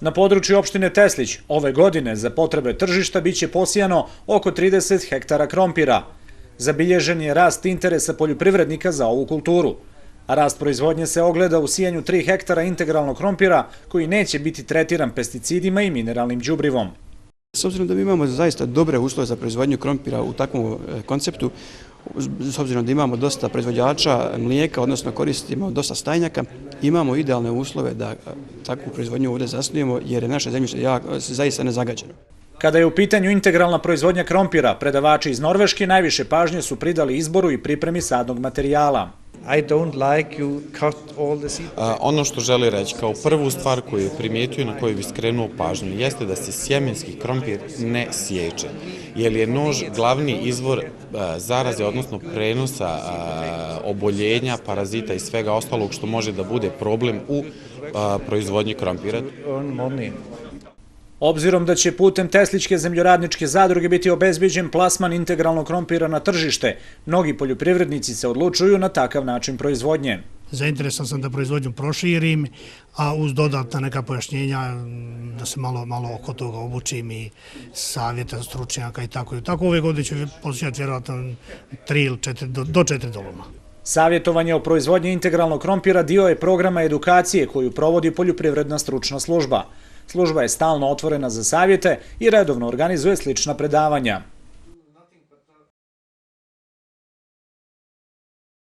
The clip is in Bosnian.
Na području opštine Teslić ove godine za potrebe tržišta biće posijano oko 30 hektara krompira. Zabilježen je rast interesa poljoprivrednika za ovu kulturu. A rast proizvodnje se ogleda u sijanju 3 hektara integralnog krompira koji neće biti tretiran pesticidima i mineralnim đubrivom. S obzirom da mi imamo zaista dobre uslove za proizvodnju krompira u takvom konceptu, s obzirom da imamo dosta proizvođača mlijeka, odnosno koristimo dosta stajnjaka, imamo idealne uslove da takvu proizvodnju ovdje zasnujemo jer je naše zemljište zaista nezagađeno. Kada je u pitanju integralna proizvodnja krompira, predavači iz Norveške najviše pažnje su pridali izboru i pripremi sadnog materijala. Ono što želi reći kao prvu stvar koju je primijetio na koju bi skrenuo pažnju jeste da se sjemenski krompir ne sječe, jer je nož glavni izvor zaraze, odnosno prenosa oboljenja, parazita i svega ostalog što može da bude problem u proizvodnji krompira. Obzirom da će putem Teslićke zemljoradničke zadruge biti obezbeđen plasman integralnog krompira na tržište, mnogi poljoprivrednici se odlučuju na takav način proizvodnje. Zainteresovan sam da proizvodnju proširim, a uz dodatna neka pojašnjenja da se malo oko toga obučim i savjeta stručnjaka i tako. Tako ove godine ću posjećati vjerojatno 3 ili 4 do 4 doloma. Savjetovanje o proizvodnji integralnog krompira dio je programa edukacije koju provodi poljoprivredna stručna služba. Služba je stalno otvorena za savjete i redovno organizuje slična predavanja.